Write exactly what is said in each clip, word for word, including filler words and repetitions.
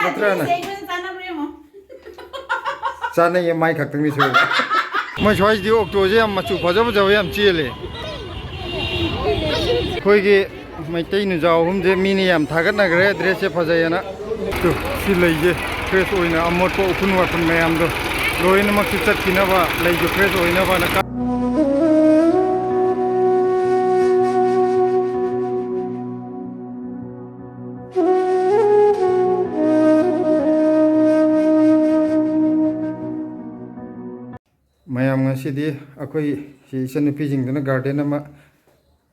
ꯅꯠꯇ꯭ꯔꯥꯅ? ꯆꯥꯟꯅꯩꯌꯦ, ꯃꯥꯏ ꯈꯛꯇꯪꯗꯤ ꯁꯣꯏꯕ꯫ ꯃꯣꯏ ꯁ꯭ꯋꯥꯏꯁꯤꯗꯤ ꯑꯣꯛꯇꯣꯁꯦ ꯌꯥꯝ ꯃꯆꯨ ꯐꯖ ꯐꯖꯕ ꯌꯥꯝ ꯆꯦꯜꯂꯦ꯫ ꯑꯩꯈꯣꯏꯒꯤ ꯃꯩꯇꯩ ꯅꯨꯖꯥꯎ ꯑꯍꯨꯝꯁꯦ ꯃꯤꯅ ꯌꯥꯝ ꯊꯥꯒꯠꯅꯈ꯭ꯔꯦ, ꯗ꯭ꯔꯦꯁꯁꯦ ꯐꯖꯩꯌꯦꯅ꯫ ꯇꯨ, ꯁꯤ ꯂꯩꯁꯦ ꯐ꯭ꯔꯦꯁ ꯑꯣꯏꯅ ꯑꯃꯣꯠꯄ ꯎꯐꯨꯟ ꯋꯥꯐꯨꯟ ꯃꯌꯥꯝꯗꯣ ꯂꯣꯏꯅꯃꯛꯁꯨ ꯆꯠꯈꯤꯅꯕ, ꯂꯩꯁꯨ ꯐ꯭ꯔꯦꯁ ꯑꯣꯏꯅꯕꯅ ꯀꯥ- ꯃꯌꯥꯝ, ꯉꯁꯤꯗꯤ ꯑꯩꯈꯣꯏ ꯁꯤ ꯏꯆꯟꯅꯨꯄꯤꯁꯤꯡꯗꯨꯅ ꯒꯥꯔꯗꯦꯟ ꯑꯃ,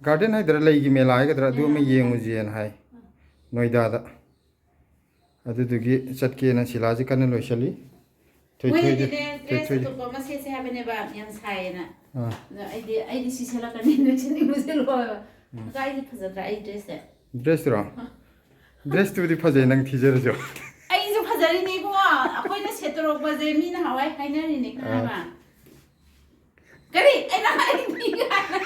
ꯒꯥꯔꯗꯦꯟ ꯍꯥꯏꯗꯔꯥ, ꯂꯩꯒꯤ ꯃꯦꯂꯥ ꯍꯥꯏꯒꯗ꯭ꯔꯥ, ꯑꯗꯨ ꯑꯃ ꯌꯦꯡꯉꯨꯁꯦꯅ ꯍꯥꯏ ꯅꯣꯏꯗꯥꯗ꯫ ꯑꯗꯨꯗꯨꯒꯤ ꯆꯠꯀꯦꯅ ꯁꯤꯂꯥꯁꯤ ꯀꯟꯅ ꯂꯣꯏꯁꯜꯂꯤ꯫ ꯊꯣꯏꯊꯣꯏꯗꯤ, ꯃꯣꯏꯅꯗꯤꯅꯦ, ꯗ꯭ꯔꯦꯁ ꯊꯣꯏꯊꯣꯏꯗꯤ꯫ ꯑꯇꯣꯞꯄ ꯑꯃ ꯁꯦꯠꯁꯦ ꯍꯥꯏꯕꯅꯦꯕ, ꯌꯥꯝ ꯁꯥꯏꯌꯦꯅ꯫ ꯑꯥ꯫ ꯑꯗꯣ ꯑꯩꯗꯤ, ꯑꯩꯗꯤ ꯁꯤ ꯁꯦꯠꯂꯛꯀꯅꯤ, ꯅꯣꯏ ꯁꯦꯠꯅꯤꯡꯕ ꯁꯦꯠꯂꯣ ꯍꯥꯏꯕ꯫ ꯎꯝ꯫ ꯑꯗꯣ ꯑꯩꯗꯤ ꯐꯖꯗ꯭ꯔꯥ ꯑꯩ ꯗ꯭ꯔꯦꯁꯁꯦ? ꯗ꯭ꯔꯦꯁꯇꯨꯔꯣ? ꯗ꯭ꯔꯦꯁꯇꯨꯗꯤ ꯐꯖꯩ, ꯅꯪ ꯊꯤꯖꯔꯁꯨ꯫ ꯑꯩꯁꯨ ꯐꯖꯔꯤꯅꯦ ꯏꯕꯨꯡꯉꯣ, ꯑꯩꯈꯣꯏꯅ ꯁꯦꯠꯇꯣꯔꯛꯄꯁꯦ ꯃꯤꯅ ꯍꯋꯥꯏ ꯍꯥꯏꯅꯔꯤꯅꯦ, ꯈꯪꯉꯕ? ꯑꯥ꯫ ꯀꯔꯤ? ꯑꯩꯅ ꯍꯥꯏꯗꯤ ꯀꯥꯏꯅ꯫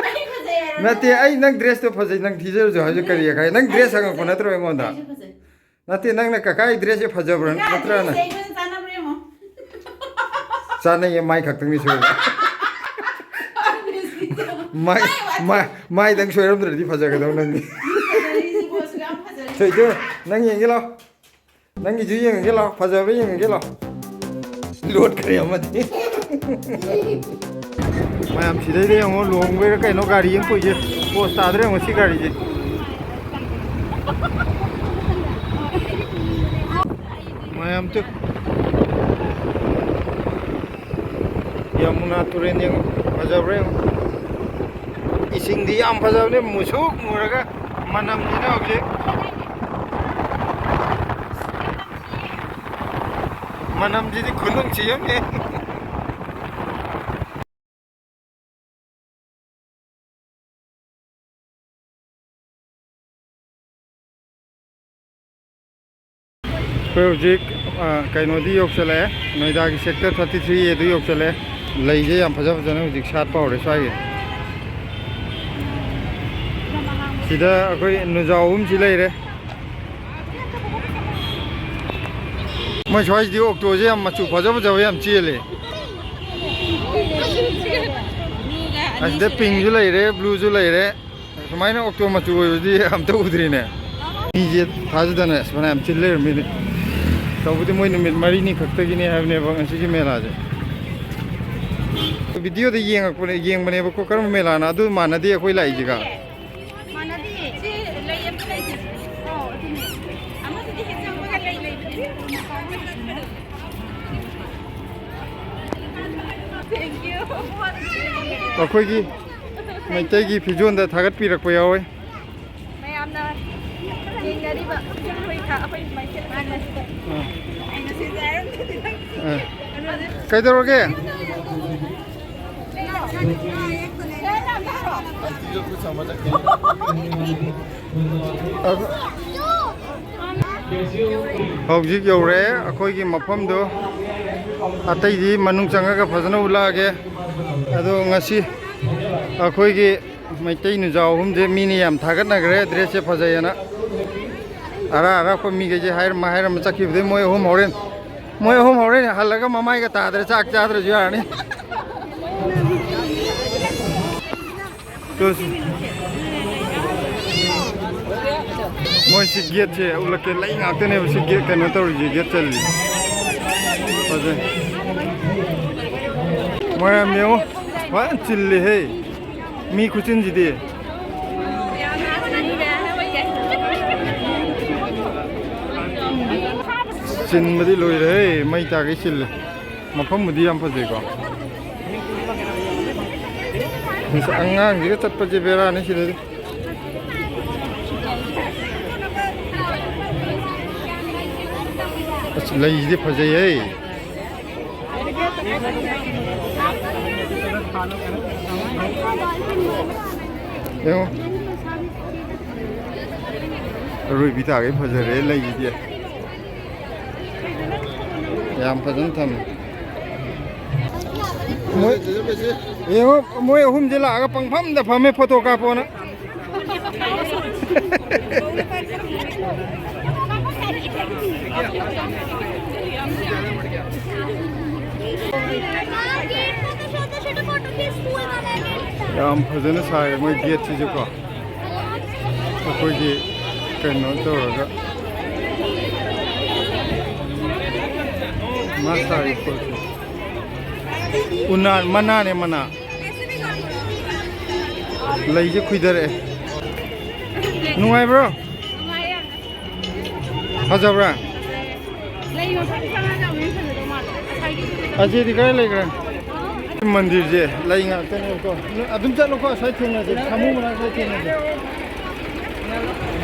ꯑꯩ ꯐꯖꯩ ꯍꯥꯏꯔꯣ? ꯅꯠꯇꯦ, ꯑꯩ ꯅꯪ ꯗ꯭ꯔꯦꯁꯇꯣ ꯐꯖꯩ, ꯅꯪ ꯊꯤꯖꯔꯁꯨ ꯍꯥꯏꯁꯨ ꯀꯔꯤ ꯀꯥꯏ? ꯅꯪ ꯗ꯭ꯔꯦꯁ ꯍꯪꯉꯛꯄ ꯅꯠꯇ꯭ꯔꯣ ꯑꯩꯉꯣꯟꯗ? ꯑꯩꯁꯨ ꯐꯖꯩ꯫ ꯅꯠꯇꯦ, ꯅꯪꯅ ꯀꯀꯥꯒꯤ ꯗ꯭ꯔꯦꯁꯁꯦ ꯐꯖꯕ꯭ꯔꯥ ꯅꯠꯇ꯭ꯔꯥꯅ? ꯀꯀꯥꯒꯤ ꯗ꯭ꯔꯦꯁꯁꯦ ꯑꯩꯉꯣꯟꯗ ꯆꯥꯟꯅꯕ꯭ꯔꯥ ꯌꯦꯡꯉꯣ꯫ ꯆꯥꯅꯩꯌꯦ, ꯃꯥꯏ ꯈꯛꯇꯪꯗꯤ ꯁꯣꯏꯕ꯫ ꯃꯥꯏ, ꯃꯥꯏ, ꯃꯥꯏꯗꯪ ꯁꯣꯏꯔꯝꯗ꯭ꯔꯗꯤ ꯐꯖꯒꯗꯧ ꯅꯪꯗꯤ꯫ ꯐꯖꯔꯤꯁꯤꯕꯣ, ꯑꯁꯨꯛ ꯌꯥꯝ ꯐꯖꯔꯤ꯫ ꯊꯣꯏꯊꯣꯏ, ꯅꯪ ꯌꯦꯡꯒꯦ ꯂꯥꯎ꯫ ꯅꯪꯒꯤꯁꯨ ꯌꯦꯡꯉꯒꯦ ꯂꯥꯎ, ꯐꯖꯕ꯭ꯔꯥ ꯌꯦꯡꯉꯒꯦ ꯂꯥꯎ꯫ ꯂꯣꯠꯈ꯭ꯔꯦ ꯑꯃꯗꯤ꯫ ꯃꯌꯥꯝ, ꯁꯤꯗꯩꯗ ꯌꯦꯡꯉꯣ, ꯂꯨꯍꯣꯡꯕꯩꯔ ꯀꯩꯅꯣ ꯒꯥꯔꯤ ꯑꯃ ꯄꯨꯏꯁꯦ꯫ ꯄꯣꯁ ꯇꯥꯗ꯭ꯔꯦ ꯌꯦꯡꯉꯣ ꯁꯤ ꯒꯥꯔꯤꯁꯦ꯫ ꯃꯌꯥꯝ ꯇꯨ꯫ ꯌꯃꯨꯅꯥ ꯇꯨꯔꯦꯟ ꯌꯦꯡꯉꯨ, ꯐꯖꯕ꯭ꯔꯥ ꯌꯦꯡꯉꯨ꯫ ꯏꯁꯤꯡꯗꯤ ꯌꯥꯝ ꯐꯖꯕꯅꯦ, ꯃꯨꯁꯨꯛ ꯃꯨꯔꯒ ꯃꯅꯝꯁꯤꯅ ꯍꯧꯖꯤꯛ꯫ ꯃꯅꯝꯁꯤꯗꯤ ꯈꯨꯅꯨꯡꯁꯤ ꯑꯃꯅꯦ꯫ ꯑꯩꯈꯣꯏ ꯍꯧꯖꯤꯛ, ꯑ, ꯀꯩꯅꯣꯗꯤ ꯌꯧꯁꯜꯂꯛꯑꯦ, ꯅꯣꯏꯗꯥꯒꯤ sector thirty three A ꯗꯨ ꯌꯧꯁꯜꯂꯛꯑꯦ꯫ ꯂꯩꯁꯦ ꯌꯥꯝ ꯐꯖ ꯐꯖꯅ ꯍꯧꯖꯤꯛ ꯁꯥꯠꯄ ꯍꯧꯔꯦ ꯁ꯭ꯋꯥꯏꯒꯤ꯫ ꯁꯤꯗ ꯑꯩꯈꯣꯏ ꯅꯨꯖꯥꯎ ꯑꯍꯨꯝꯁꯤ ꯂꯩꯔꯦ꯫ ꯃꯣꯏ ꯁ꯭ꯋꯥꯏꯁꯤꯗꯤ ꯑꯣꯛꯇꯣꯁꯦ ꯌꯥꯝ ꯃꯆꯨ ꯐꯖ ꯐꯖꯕ ꯌꯥꯝ ꯆꯦꯜꯂꯦ꯫ ꯑꯁꯤꯗ ꯄꯤꯡꯁꯨ ꯂꯩꯔꯦ, ꯕ꯭ꯂꯨꯁꯨ ꯂꯩꯔꯦ꯫ ꯁꯨꯃꯥꯏꯅ ꯑꯣꯛꯇꯣ ꯃꯆꯨ ꯑꯣꯏꯕꯗꯤ ꯑꯝꯇ ꯎꯗ꯭ꯔꯤꯅꯦ꯫ ꯃꯤꯁꯦ ꯊꯥꯖꯗꯅ ꯑꯁ ꯐꯅꯌꯥꯝ ꯆꯤꯜ ꯂꯩꯔꯝꯃꯤꯅꯦ꯫ ꯇꯧꯕꯗꯤ ꯃꯣꯏ ꯅꯨꯃꯤꯠ ꯃꯔꯤꯅꯤ ꯈꯛꯇꯒꯤꯅꯦ ꯍꯥꯏꯕꯅꯦꯕ ꯉꯁꯤꯒꯤ ꯃꯦꯂꯥꯁꯦ꯫ ꯚꯤꯗꯤꯑꯣꯗ ꯌꯦꯡꯉꯛꯄꯅꯦ, ꯌꯦꯡꯕꯅꯦꯕꯀꯣ, ꯀꯔꯝꯕ ꯃꯦꯂꯥꯅꯣ ꯑꯗꯨ ꯃꯥꯟꯅꯗꯦ ꯑꯩꯈꯣꯏ ꯂꯥꯛꯏꯁꯤꯒ꯫ ꯃꯥꯟꯅꯗꯤꯌꯦ꯫ ꯁꯤ ꯂꯩ ꯑꯝꯇ ꯂꯩꯇꯦ꯫ ꯑꯣ, ꯑꯗꯨꯅꯦ꯫ ꯑꯃꯗꯨꯗꯤ ꯍꯦꯛ ꯆꯪꯕꯒ ꯂꯩ ꯂꯩꯕꯅꯦ꯫ Thank you꯫ ꯑꯩꯈꯣꯏꯒꯤ ꯃꯩꯇꯩꯒꯤ ꯐꯤꯖꯣꯜꯗ ꯊꯥꯒꯠꯄꯤꯔꯛꯄ ꯌꯥꯎꯋꯦ꯫ ꯃꯌꯥꯝꯅ ꯌꯦꯡꯅꯔꯤꯕ ꯑꯩꯈꯣꯏ ꯊꯥ-, ꯑꯩꯈꯣꯏ ꯃꯩꯇꯩ ꯃꯥꯟꯅꯁꯤꯗ꯫ ꯑꯥ꯫ ꯑꯩꯅ ꯁꯤꯁꯦ ꯍꯥꯏꯔꯝꯗ꯭ꯔꯗꯤ ꯅꯪ ꯑꯥ꯫ ꯀꯩꯗꯧꯔꯒꯦ? ꯍꯧꯖꯤꯛ ꯌꯧꯔꯦ ꯑꯩꯈꯣꯏꯒꯤ ꯃꯐꯝꯗꯣ꯫ ꯑꯇꯩꯗꯤ ꯃꯅꯨꯡ ꯆꯪꯉꯒ ꯐꯖꯅ ꯎꯠꯂꯛꯑꯒꯦ꯫ ꯑꯗꯣ ꯉꯁꯤ ꯑꯩꯈꯣꯏꯒꯤ ꯃꯩꯇꯩ ꯅꯨꯖꯥꯎ ꯑꯍꯨꯝꯁꯦ ꯃꯤꯅ ꯌꯥꯝ ꯊꯥꯒꯠꯅꯈ꯭ꯔꯦ, ꯗ꯭ꯔꯦꯁꯁꯦ ꯐꯖꯩꯌꯦꯅ꯫ ꯑꯔꯥ ꯑꯔꯥꯛꯄ ꯃꯤꯈꯩꯁꯦ ꯍꯥꯏꯔꯝꯃ ꯍꯥꯏꯔꯝꯃ ꯆꯠꯈꯤꯕꯗꯩ ꯃꯣꯏ ꯑꯍꯨꯝ ꯍꯣꯔꯦꯟ, ꯃꯣꯏ ꯑꯍꯨꯝ ꯍꯣꯔꯦꯟ ꯍꯜꯂꯒ ꯃꯃꯥꯏꯒ ꯇꯥꯗ꯭ꯔꯦ, ꯆꯥꯛ ꯆꯥꯗ꯭ꯔꯁꯨ ꯌꯥꯔꯅꯤ꯫ ꯇꯨ ꯁꯤ-, ꯃꯣꯏ ꯁꯤ ꯒꯦꯠꯁꯦ ꯎꯠꯂꯛꯀꯦ, ꯂꯩ ꯉꯥꯛꯇꯅꯦꯕ ꯁꯤ ꯒꯦꯠ ꯀꯩꯅꯣ ꯇꯧꯔꯤꯁꯦ, ꯒꯦꯠ ꯆꯜꯂꯤ꯫ ꯐꯖꯩ꯫ ꯃꯌꯥꯝ ꯌꯦꯡꯉꯣ, ꯐꯖꯅ ꯆꯤꯜꯂꯤꯍꯦ꯫ ꯃꯤ ꯈꯨꯆꯤꯟꯁꯤꯗꯤ꯫ ꯆꯤꯟꯕꯗꯤ ꯂꯣꯏꯔꯦꯍꯦ, ꯃꯩ ꯇꯥꯒꯩ ꯆꯤꯜꯂꯦ꯫ ꯃꯐꯝꯕꯨꯗꯤ ꯌꯥꯝ ꯐꯖꯩꯀꯣ꯫ ꯑꯁ, ꯑꯉꯥꯡꯁꯤꯒ ꯆꯠꯄꯁꯦ ꯕꯦꯔꯥꯅꯤ ꯁꯤꯗꯗꯤ꯫ ꯑꯁ, ꯂꯩꯁꯤꯗꯤ ꯐꯖꯩꯍꯦ꯫ ꯌꯦꯡꯉꯣ꯫ ꯑꯔꯣꯏꯕꯤ ꯇꯥꯒꯩ ꯐꯖꯔꯦ ꯂꯩꯁꯤꯗꯤ꯫ ꯌꯥꯝ ꯐꯖꯅ ꯊꯝꯃꯦ꯫ ꯃꯣꯏ, ꯌꯦꯡꯉꯣ, ꯃꯣꯏ ꯑꯍꯨꯝꯁꯦ ꯂꯥꯛꯑꯒ ꯄꯪꯐꯝꯗ ꯐꯝꯃꯦ ꯐꯣꯇꯣ ꯀꯥꯞꯄꯣꯅ꯫ ꯌꯥꯝ ꯐꯖꯅ ꯁꯥꯏ ꯃꯣꯏ ꯒꯦꯠꯁꯤꯁꯨꯀꯣ꯫ ꯑꯩꯈꯣꯏꯒꯤ ꯀꯩꯅꯣ ꯇꯧꯔꯒ ꯃꯥ ꯁꯥꯔꯤ ꯄꯣꯠꯁꯦ ꯎꯅꯥ, ꯃꯅꯥꯅꯦ, ꯃꯅꯥ꯫ ꯂꯩꯁꯦ ꯈꯨꯏꯊꯔꯛꯑꯦ꯫ ꯅꯨꯡꯉꯥꯏꯕ꯭ꯔꯣ? ꯐꯖꯕ꯭ꯔꯥ? ꯂꯩ ꯃꯐꯝ ꯈꯪꯉꯒ ꯑꯃꯨꯛ ꯍꯦꯟꯅ ꯐꯖꯗꯧ ꯃꯥꯜꯂꯦ꯫ ꯉꯁꯥꯏꯒꯤ ꯃꯟꯗꯤꯔꯁꯦ ꯂꯩ ꯉꯥꯛꯇꯅꯦꯕꯀꯣ꯫ ꯑꯗꯨꯝ ꯆꯠꯂꯣꯀꯣ, ꯑꯁ꯭ꯋꯥꯏ ꯊꯦꯡꯅꯁꯦ, ꯁꯥꯃꯨ ꯃꯅꯥꯛꯇ ꯊꯦꯡꯅꯁꯦ꯫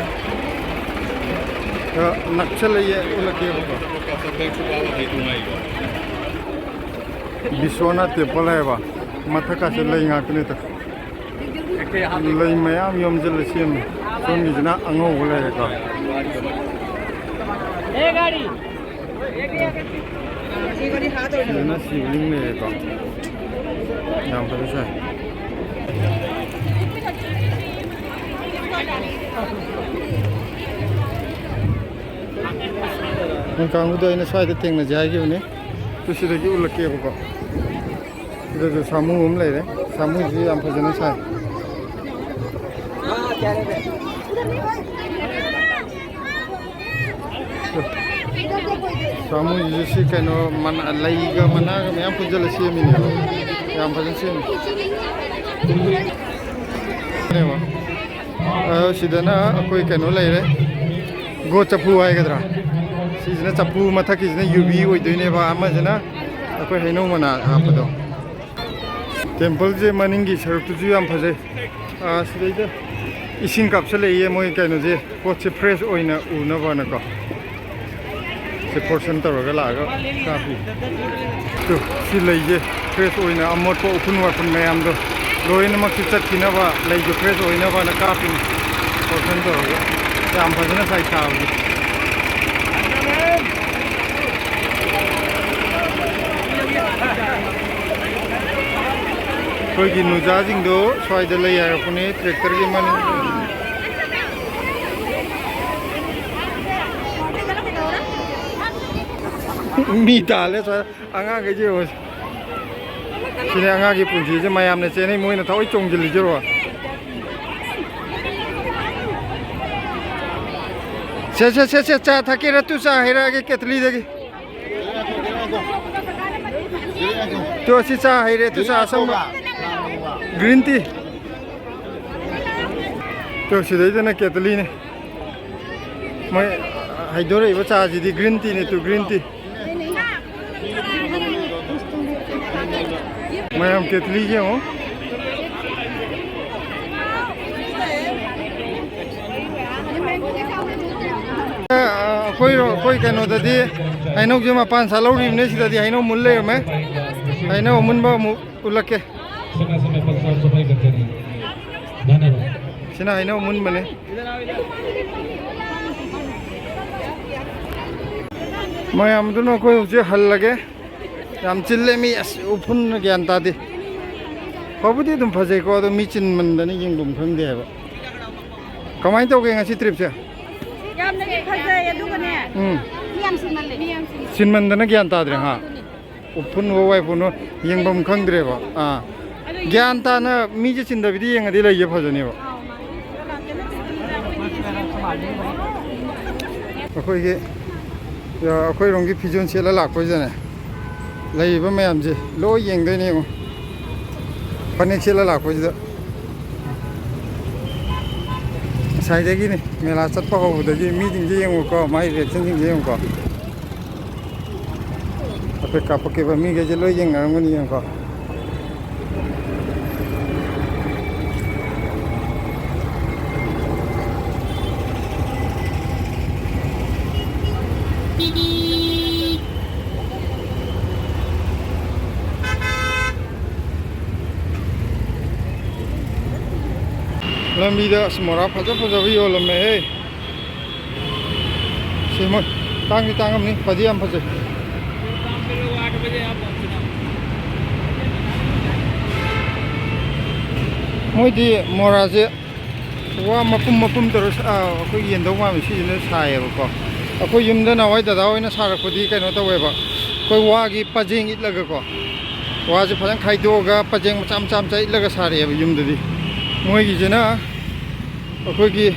ꯈꯔ ꯅꯛꯁꯜꯂꯛꯑꯦ, ꯎꯠꯂꯛꯀꯦꯕꯀꯣ꯫ ꯕꯤꯁ꯭ꯋꯥꯅꯥꯊ ꯇꯦꯝꯄꯜ ꯍꯥꯏꯕ, ꯃꯊꯛꯀꯥꯁꯦ ꯂꯩ ꯉꯥꯛꯇꯅꯦ꯫ ꯂꯩ ꯃꯌꯥꯝ ꯌꯣꯝꯁꯤꯜꯂ ꯁꯦꯝꯃꯤ꯫ ꯁꯣꯝꯒꯤꯁꯤꯅ ꯑꯉꯧꯕ ꯂꯩꯔꯦꯀꯣ꯫ ꯁꯤꯗꯅ ꯁꯤꯕꯂꯤꯡ ꯂꯩꯔꯦꯀꯣ꯫ ꯌꯥꯝ ꯐꯖꯩ ꯁꯥꯏ꯫ ꯅꯪ ꯀꯥꯡꯕꯨꯗꯣ ꯑꯩꯅ ꯁ꯭ꯋꯥꯏꯗ ꯊꯦꯡꯅꯁꯦ ꯍꯥꯏꯈꯤꯕꯅꯦ꯫ ꯑꯗꯨ ꯁꯤꯗꯒꯤ ꯎꯠꯂꯛꯀꯦꯕꯀꯣ꯫ ꯁꯤꯗꯁꯨ ꯁꯥꯃꯨ ꯑꯃ ꯂꯩꯔꯦ꯫ ꯁꯥꯃꯨꯁꯤ ꯌꯥꯝ ꯐꯖꯅ ꯁꯥꯏ꯫ ꯁꯥꯃꯨꯁꯤꯁꯨ ꯁꯤ ꯀꯩꯅꯣ ꯃꯅꯥ, ꯂꯩꯒ ꯃꯅꯥꯒ ꯃꯌꯥꯝ ꯄꯨꯟꯁꯤꯜꯂ ꯁꯦꯝꯃꯤꯅꯦꯕ꯫ ꯌꯥꯝ ꯐꯖꯅ ꯁꯦꯝꯃꯤ꯫ ꯑ, ꯁꯤꯗꯅ ꯑꯩꯈꯣꯏ ꯀꯩꯅꯣ ꯂꯩꯔꯦ, ꯒꯣꯠ ꯆꯐꯨ ꯍꯥꯏꯒꯗ꯭ꯔꯥ꯫ ꯁꯤꯁꯤꯅ ꯆꯐꯨ, ꯃꯊꯛꯀꯤꯁꯤꯅ ꯌꯨꯕꯤ ꯑꯣꯏꯗꯣꯏꯅꯦꯕ, ꯑꯃꯁꯤꯅ ꯑꯩꯈꯣꯏ ꯍꯩꯅꯧ ꯃꯅꯥ ꯍꯥꯞꯄꯗꯣ꯫ ꯇꯦꯝꯄꯜꯁꯦ ꯃꯅꯤꯡꯒꯤ ꯁꯔꯨꯛꯇꯨꯁꯨ ꯌꯥꯝ ꯐꯖꯩ꯫ ꯑ, ꯁꯤꯗꯩꯗ ꯏꯁꯤꯡ ꯀꯥꯞꯁꯤꯜꯂꯛꯏꯌꯦ, ꯃꯣꯏ ꯀꯩꯅꯣꯁꯦ, ꯄꯣꯠꯁꯦ ꯐ꯭ꯔꯦꯁ ꯑꯣꯏꯅ ꯎꯅꯕꯅꯀꯣ꯫ ꯁꯤ ꯄ꯭ꯔꯣꯁꯦꯁꯟ ꯇꯧꯔꯒ ꯂꯥꯛꯑꯒ ꯀꯥꯞꯄꯤ꯫ ꯇꯨ, ꯁꯤ ꯂꯩꯁꯦ ꯐ꯭ꯔꯦꯁ ꯑꯣꯏꯅ ꯑꯃꯣꯠꯄ ꯎꯐꯨꯟ ꯋꯥꯐꯨꯟ ꯃꯌꯥꯝꯗꯣ ꯂꯣꯏꯅꯃꯛꯁꯤ ꯆꯠꯈꯤꯅꯕ, ꯂꯩꯁꯦ ꯐ꯭ꯔꯦꯁ ꯑꯣꯏꯅꯕꯅ ꯀꯥꯞꯄꯤꯅꯤ ꯄ꯭ꯔꯣꯁꯦꯁꯟ ꯇꯧꯔꯒ꯫ ꯌꯥꯝ ꯐꯖꯅ ꯁꯥꯏ ꯁꯥꯕꯗꯤ꯫ ꯑꯩꯈꯣꯏꯒꯤ ꯅꯨꯖꯥꯁꯤꯡꯗꯣ ꯁ꯭ꯋꯥꯏꯗ ꯂꯩ ꯍꯥꯏꯔꯛꯄꯅꯦ, ꯇ꯭ꯔꯦꯛꯇꯔꯒꯤ ꯃꯅꯤꯡ꯫ ꯃꯤ ꯇꯥꯜꯂꯦ ꯁ꯭ꯋꯥꯏꯗ꯫ ꯑꯉꯥꯡꯈꯩꯁꯦ ꯌꯦꯡꯉꯣ꯫ ꯁꯤꯅꯦ ꯑꯉꯥꯡꯒꯤ ꯄꯨꯟꯁꯤꯁꯦ, ꯃꯌꯥꯝꯅ ꯆꯦꯟꯅꯩ, ꯃꯣꯏꯅ ꯊꯑꯣꯏ ꯆꯣꯡꯁꯤꯜꯂꯤꯁꯤꯔꯣ? ꯁꯦ, ꯁꯦ, ꯁꯦ, ꯁꯦ, ꯆꯥ ꯊꯛꯀꯦ? ꯔꯇꯨ ꯆꯥ ꯍꯩꯔꯛꯑꯒꯦ ꯀꯦꯇꯂꯤꯗꯒꯤ꯫ ꯇꯨ, ꯑꯁꯤ ꯆꯥ ꯍꯩꯔꯦ, ꯇꯨ ꯆꯥ ꯑꯁꯪꯕ꯫ Green tea꯫ ꯇꯨ, ꯁꯤꯗꯩꯗꯅ ꯀꯦꯇꯂꯤꯅꯦ꯫ ꯃꯣꯏ ꯍꯩꯗꯣꯔꯛꯏꯕ ꯆꯥꯁꯤꯗꯤ green teaꯅꯦ, ꯇꯨ, green tea꯫ ꯃꯌꯥꯝ ꯀꯦꯇꯂꯤꯁꯦ ꯌꯦꯡꯉꯣ꯫ ꯑꯩꯈꯣꯏ, ꯑꯩꯈꯣꯏ ꯀꯩꯅꯣꯗꯗꯤ ꯍꯩꯅꯧꯁꯦ ꯃꯄꯥꯟ ꯁꯥꯠꯍꯧꯔꯤꯕꯅꯦ, ꯁꯤꯗꯗꯤ ꯍꯩꯅꯧ ꯃꯨꯜ ꯂꯩꯔꯝꯃꯦ꯫ ꯍꯩꯅꯧ ꯑꯃꯨꯟꯕ ꯑꯃꯨꯛ ꯎꯠꯂꯛꯀꯦ꯫ ꯁꯤꯅ ꯍꯩꯅꯧ ꯑꯃꯨꯟꯕꯅꯦ꯫ ꯃꯌꯥꯝꯗꯨꯅ ꯑꯩꯈꯣꯏ ꯍꯧꯖꯤꯛ ꯍꯜꯂꯒꯦ꯫ ꯌꯥꯝ ꯆꯤꯜꯂꯦ ꯃꯤ, ꯑꯁ, ꯎꯐꯨꯟꯅ ꯒ꯭ꯌꯥꯟ ꯇꯥꯗꯦ꯫ ꯐꯕꯨꯗꯤ ꯑꯗꯨꯝ ꯐꯖꯩꯀꯣ, ꯑꯗꯣ ꯃꯤ ꯆꯤꯟꯃꯟꯗꯅ ꯌꯦꯡꯐꯝ ꯈꯪꯗꯦ ꯍꯥꯏꯕ꯫ ꯀꯃꯥꯏꯅ ꯇꯧꯒꯦ ꯉꯁꯤ tripꯁꯦ? ꯌꯥꯝꯅꯗꯤ ꯐꯖꯩ, ꯑꯗꯨꯒꯅꯦ, ꯎꯝ꯫ ꯃꯤ ꯌꯥꯝ ꯆꯤꯟꯃꯜꯂꯦ꯫ ꯃꯤ ꯌꯥꯝ ꯆꯤꯟꯃꯜꯂꯦ꯫ ꯆꯤꯟꯃꯟꯗꯅ ꯒ꯭ꯌꯥꯟ ꯇꯥꯗ꯭ꯔꯦ, ꯍꯥ? ꯑꯗꯨꯅꯤ꯫ ꯎꯐꯨꯟꯋꯣ ꯋꯥꯏꯐꯨꯟꯋꯣ ꯌꯦꯡꯐꯝ ꯈꯪꯗ꯭ꯔꯦꯕ꯫ ꯑꯥ꯫ ꯑꯗꯨ ꯒ꯭ꯌꯥꯟ ꯇꯥꯅ ꯃꯤꯁꯦ ꯆꯤꯟꯗꯕꯤꯗ ꯌꯦꯡꯉꯗꯤ ꯂꯩꯁꯦ ꯐꯖꯅꯦꯕ꯫ ꯑꯥꯎ, ꯃꯥꯅꯦ꯫ ꯑꯩꯈꯣꯏꯒꯤ, ꯑꯩꯈꯣꯏꯔꯣꯝꯒꯤ ꯐꯤꯖꯣꯜ ꯁꯦꯠꯂ ꯂꯥꯛꯄꯁꯤꯗꯅꯦ, ꯂꯩꯔꯤꯕ ꯃꯌꯥꯝꯁꯦ ꯂꯣꯏ ꯌꯦꯡꯗꯣꯏꯅꯦ ꯌꯦꯡꯉꯣ꯫ ꯐꯅꯦꯛ ꯁꯦꯠꯂ ꯂꯥꯛꯄꯁꯤꯗ꯫ ꯉꯁꯥꯏꯗꯒꯤꯅꯤ ꯃꯦꯂꯥ ꯆꯠꯄ ꯍꯧꯕꯗꯒꯤ ꯃꯤꯁꯤꯡꯁꯦ ꯌꯦꯡꯉꯨꯀꯣ, ꯃꯥꯏ reactionꯁꯤꯡꯁꯦ ꯌꯦꯡꯉꯨꯀꯣ꯫ ꯍꯥꯏꯐꯦꯠ ꯀꯥꯞꯄꯛꯀꯦꯕ, ꯃꯤꯈꯩꯁꯦ ꯂꯣꯏ ꯌꯦꯡꯅꯔꯝꯒꯅꯤ ꯌꯦꯡꯉꯨꯀꯣ꯫ ꯂꯝꯕꯤꯗ ꯑꯁ ꯃꯣꯔꯥ ꯐꯖ ꯐꯖꯕ ꯌꯣꯜꯂꯝꯃꯦꯍꯦ꯫ ꯁꯤ ꯃꯣꯏ ꯇꯥꯡꯗꯤ ꯇꯥꯡꯉꯝꯅꯤ, ꯐꯗꯤ ꯌꯥꯝ ꯐꯖꯩ꯫ ꯃꯣꯏꯗꯤ ꯃꯣꯔꯥꯁꯦ ꯋꯥ ꯃꯄꯨꯝ ꯃꯄꯨꯝ ꯇꯧꯔ ꯁꯥ-, ꯑꯩꯈꯣꯏꯒꯤ ꯌꯦꯟꯗꯧ ꯃꯥꯟꯕ ꯁꯤꯁꯤꯅ ꯁꯥꯏꯌꯦꯕꯀꯣ꯫ ꯑꯩꯈꯣꯏ ꯌꯨꯝꯗ ꯅꯍꯥꯟꯋꯥꯏ ꯗꯗꯥ ꯍꯣꯏꯅ ꯁꯥꯔꯛꯄꯗꯤ ꯀꯩꯅꯣ ꯇꯧꯋꯦꯕ, ꯑꯩꯈꯣꯏ ꯋꯥꯒꯤ ꯄꯖꯦꯡ ꯏꯠꯂꯒꯀꯣ, ꯋꯥꯁꯦ ꯐꯖꯅ ꯈꯥꯏꯗꯣꯛꯑꯒ ꯄꯖꯦꯡ ꯃꯆꯥ ꯃꯆꯥ ꯃꯆꯥ ꯏꯠꯂꯒ ꯁꯥꯔꯛꯑꯦꯕ ꯌꯨꯝꯗꯗꯤ꯫ ꯃꯣꯏꯒꯤꯁꯤꯅ ꯑꯩꯈꯣꯏꯒꯤ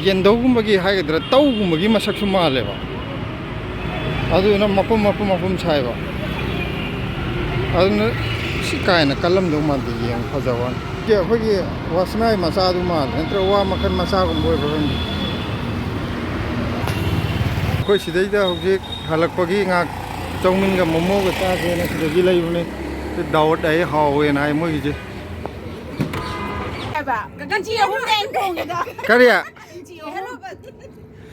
ꯌꯦꯟꯙꯧꯒꯨꯝꯕꯒꯤ ꯍꯥꯏꯒꯗ꯭ꯔꯥ, ꯇꯧꯒꯨꯝꯕꯒꯤ ꯃꯁꯛꯁꯨ ꯃꯥꯜꯂꯦꯕ꯫ ꯑꯗꯨꯗꯨꯅ ꯃꯄꯨꯝ ꯃꯄꯨꯝ ꯃꯄꯨꯝ ꯁꯥꯏꯕ꯫ ꯑꯗꯨꯅ ꯁꯤ ꯀꯥꯏꯅ ꯀꯜꯂꯝꯗꯧ ꯃꯥꯟꯗꯦ, ꯌꯦꯡꯉꯨ, ꯐꯖꯕ ꯋꯥꯅꯤ꯫ ꯁꯤ ꯑꯩꯈꯣꯏꯒꯤ ꯋꯥꯁꯅꯥꯏ ꯃꯆꯥꯗꯨ ꯃꯥꯜꯂꯦ, ꯅꯠꯇ꯭ꯔꯒ ꯋꯥ ꯃꯈꯜ ꯃꯆꯥꯒꯨꯝꯕ ꯑꯣꯏꯕ꯭ꯔꯥ ꯈꯪꯗꯦ꯫ ꯑꯩꯈꯣꯏ ꯁꯤꯗꯩꯗ ꯍꯧꯖꯤꯛ ꯍꯜꯂꯛꯄꯒꯤ ꯉꯥꯏꯍꯥꯛ ꯆꯧꯃꯤꯟꯒ ꯃꯣꯃꯣꯒ ꯆꯥꯁꯦꯅ ꯁꯤꯗꯒꯤ ꯂꯩꯕꯅꯦ꯫ ꯁꯤ ꯗꯥꯎꯠ ꯑꯩ ꯍꯥꯎꯋꯦꯅ ꯍꯥꯏ ꯃꯣꯏꯒꯤꯁꯦ꯫ ꯍꯥꯏꯕ, ꯀꯀꯟ ꯆꯤ ꯑꯍꯨꯝꯅꯦ ꯑꯩꯅ ꯊꯣꯡꯉꯤꯗꯣ꯫ ꯀꯔꯤ? ꯀꯀꯟ ꯆꯤ ꯑꯍꯨꯝ꯫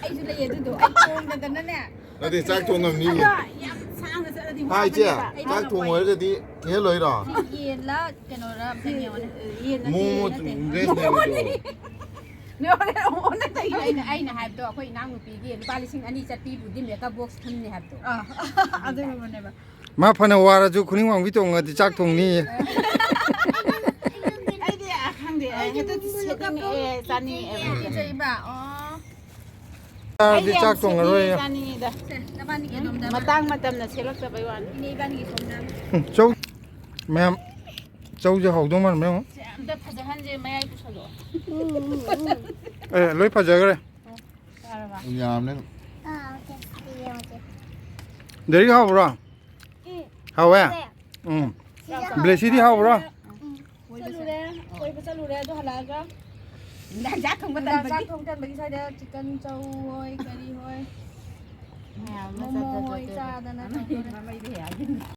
ꯑꯩꯁꯨ ꯂꯩꯌꯦ ꯑꯗꯨꯗꯣ꯫ ꯑꯩ ꯊꯣꯡꯗꯗꯅꯅꯦ꯫ ꯅꯠꯇꯦ, ꯆꯥꯛ ꯊꯣꯡꯉꯝꯅꯤ꯫ ꯑꯗꯣ ꯌꯥꯝ ꯁꯥꯡꯅ ꯆꯠꯂꯗꯤ ꯍꯥ, ꯏꯆꯦ, ꯋꯥꯕꯅꯦꯕ꯫ ꯑꯩꯅ ꯆꯥꯛ ꯊꯣꯡꯉꯣ ꯍꯥꯏꯔꯒꯗꯤ ꯊꯦꯜꯂꯣꯏꯔꯣ? ꯁꯤ ꯌꯦꯟꯂ ꯀꯩꯅꯣꯔ ꯑꯝꯇ ꯌꯦꯡꯉꯣꯅꯦ꯫ ꯌꯦꯟ ꯅꯠꯇꯦ, ꯃꯣꯃꯣ ꯅꯠꯇꯦ꯫ ꯗ꯭ꯔꯦꯁꯅꯦ ꯃꯣꯃꯣꯅꯦ꯫ ꯑꯗꯨꯗꯣ꯫ ꯅꯦ, ꯍꯣꯔꯦꯟ ꯑꯃꯨꯛ ꯑꯣꯟꯅ ꯇꯩꯅꯅꯤ꯫ ꯑꯩꯅ, ꯑꯩꯅ ꯍꯥꯏꯕꯗꯣ ꯑꯩꯈꯣꯏ ꯏꯅꯥꯎꯅꯨꯄꯤꯒꯤ ꯂꯨꯄꯥ ꯂꯤꯁꯤꯡ ꯑꯅꯤ ꯆꯠꯄꯤꯕꯨꯗꯤ makeup box ꯊꯝꯅꯤ ꯍꯥꯏꯕꯗꯣ꯫ ꯑꯥ, ꯑꯗꯨꯒꯨꯝꯕꯅꯦꯕ꯫ ꯃꯥ ꯐꯅ ꯋꯥꯔꯁꯨ ꯈꯨꯅꯤꯡ ꯋꯥꯡꯕꯤ ꯇꯣꯡꯉꯗꯤ ꯆꯥꯛ ꯊꯣꯡꯅꯤꯌꯦ꯫ ꯑꯩꯗꯤ, ꯑ, ꯈꯪꯗꯦ, ꯑ, ꯍꯦꯛꯇ ꯁꯦꯠꯅꯤꯡꯉꯛꯑꯦ, ꯆꯥꯅꯤꯡꯉꯛꯑꯦ꯫ ꯀꯤꯖꯩꯕ, ꯑꯣ꯫ ꯆꯥꯔꯗꯤ ꯑꯩꯗꯤ ꯆꯥꯛ ꯌꯥꯝ ꯊꯣꯡꯉꯔꯣꯏꯌꯦ꯫ ꯁꯦꯠꯅꯤꯡꯉꯦ, ꯆꯥꯅꯤꯡꯉꯦꯗ꯫ ꯁꯦ, ꯅꯕꯥꯅꯤꯒꯤ ꯑꯗꯨꯝ ꯗꯕꯜ꯫ ꯃꯇꯥꯡ ꯃꯇꯝꯅ ꯁꯦꯠꯂꯛꯇꯕꯩ ꯋꯥꯅꯤ꯫ ꯏꯅꯦ ꯏꯕꯥꯅꯤꯒꯤ ꯁꯣꯝꯗ꯫ ꯎꯝ, ꯆꯧ ꯃꯌꯥꯝ, ꯆꯧꯁꯦ ꯍꯥꯎꯗꯧ ꯃꯥꯟꯕ ꯌꯦꯡꯉꯣ꯫ ꯁꯦ, ꯑꯝꯇ ꯐꯖꯍꯟꯁꯦ, ꯃꯌꯥꯏ ꯄꯨꯁꯜꯂꯣ꯫ ꯑꯦ, ꯂꯣꯏ ꯐꯖꯈ꯭ꯔꯦ꯫ ꯌꯥꯔꯕ? ꯌꯥꯝꯅꯦ꯫ ꯑꯥ, ꯑꯣꯀꯦ꯫ ꯑꯗꯨꯗꯤ ꯌꯦꯡꯉꯁꯦ꯫ ꯗꯦꯔꯤꯛ ꯍꯥꯎꯕ꯭ꯔꯣ? ꯎꯝ꯫ ꯍꯥꯎꯋꯦ? ꯍꯥꯎꯋꯦ꯫ ꯎꯝ꯫ ꯁꯤꯁꯦ ꯍꯥꯎꯋꯦ꯫ ꯕ꯭ꯂꯦꯁꯤꯗꯤ ꯍꯥꯎꯕ꯭ꯔꯣ? ꯎꯝ꯫ ꯆꯠꯂꯨꯔꯦ, ꯀꯣꯏꯕ ꯆꯠꯂꯨꯔꯦ, ꯑꯗꯨ ꯍꯜꯂꯛꯑꯒ ꯅꯨꯡꯗꯥꯡ ꯆꯥꯛ ꯊꯣꯡꯕ ꯅꯨꯡꯗꯥꯡ ꯆꯥꯛ ꯇꯟꯕꯒꯤ꯫ ꯊꯣꯡ ꯇꯟꯕꯒꯤ ꯁ꯭ꯋꯥꯏꯗ ꯆꯤꯛꯀꯟ ꯆꯧ ꯍꯣꯏ, ꯀꯔꯤ ꯍꯣꯏ, ꯃꯌꯥꯝ ꯑꯃ ꯃꯣꯃꯣ ꯆꯠ-, ꯆꯠ-, ꯍꯣꯏ ꯆꯠ-, ꯆꯠ-, ꯆꯥꯗꯅ ꯃꯃꯩꯗꯤ ꯇꯧꯗꯣꯔꯦ꯫ ꯍꯦꯛ ꯍꯥꯏꯖꯤꯟ-꯫